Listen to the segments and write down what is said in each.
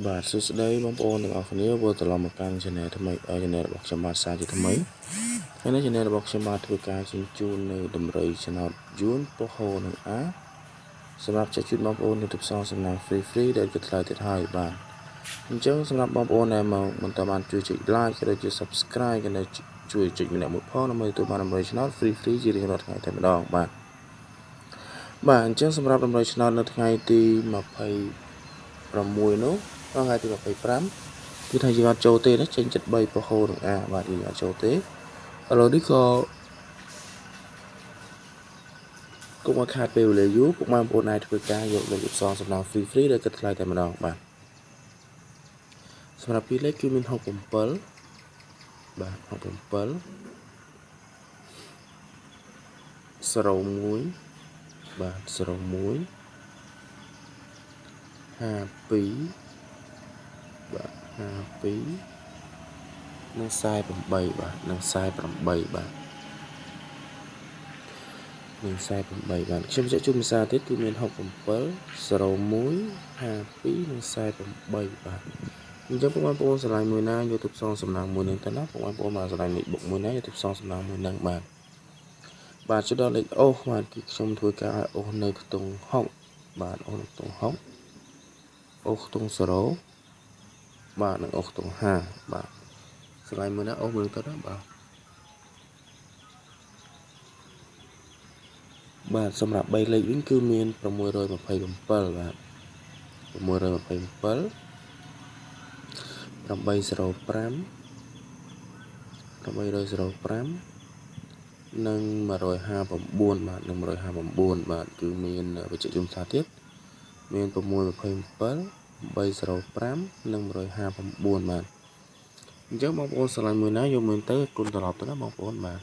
បាទសួស្តីបងប្អូនទាំងអស់គ្នាវិលត្រឡប់មកកាន់ Channel ថ្មី Channel របស់ខ្ញុំបាទសាជាថ្មីថ្ងៃនេះ Channel របស់ខ្ញុំបាទធ្វើការជញ្ជូននៅដំរីឆ្នោតយួនពោះហូនិងអាសម្រាប់ចែកជូនបងប្អូននៅទផ្សងសំណាង free free ដែលគិតថ្លៃទៀតហើយបាទអញ្ចឹងសម្រាប់បងប្អូនដែលមកមិនតបានជួយចុច like ក៏ដូចជា Subscribe ក៏ដូចជួយចុចម្នាក់មួយផងដើម្បីទទួលបានដំរីឆ្នោត free free ជារៀងរាល់ថ្ងៃតែម្ដងបាទបាទអញ្ចឹងសម្រាប់ដំរីឆ្នោតនៅថ្ងៃទី26នោះដល់ថ្ងៃទី25គឺថាយើងអត់ចូលទេណាចេញ73ពហូនឹងអាបាទយើងអត់ចូលទេឥឡូវនេះក៏កុំឲ្យខាតពេលវេលាយូរពុកម៉ែបងប្អូនអាចធ្វើការយកលេខផ្សងសំណាង free free ដែលគិតថ្លៃតែម្ដងបាទសម្រាប់ពីរលេខគឺមាន67បាទ67 01បាទ01 52បាទ52និង48បាទនិង48បាទនិង48បាទខ្ញុំបញ្ជាក់ជូនភាសាទៀតគឺមាន67 01 52និង48បាទអញ្ចឹងពុកបងប្អូនស្រឡាញ់មួយណាយកទៅផ្សងសំណាងមួយនឹងទៅណាពុកបងប្អូនបាទស្រឡាញ់លេខបុកមួយណាយកទៅផ្សងសំណាងមួយនឹងបាទបាទជិតដល់លេខអូសបាទគឺខ្ញុំធ្វើការឲ្យអូសនៅខ្ទង់6បាទអូសនៅខ្ទង់6អូសខ្ទង់0បាទនិងអូសខ្ទង់5បាទស្រឡាញ់មួយណាអូសមួយនឹងទៅណាបាទបាទសម្រាប់3លេខវិញគឺមាន627បាទ627 805 805និង159បាទនិង159បាទគឺមានវិជ្ជាជំសាទៀតមាន627 805និង159បាទអញ្ចឹងបងប្អូនស្រឡាញ់មួយណាយកមួយទៅគុណត្រឡប់ទៅណាបងប្អូនបាទ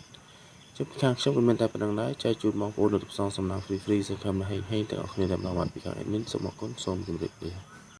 ជិះខាងខ្ញុំក៏មានតែប៉ុណ្្នឹងដែរចែកជូនបងប្អូននៅផ្សងសំណាង free free សង្ឃឹមថាហេងហេងទាំងអស់គ្នាតែម្ដងបាទពីខាង admin សូមអរគុណសូមជម្រាបលា។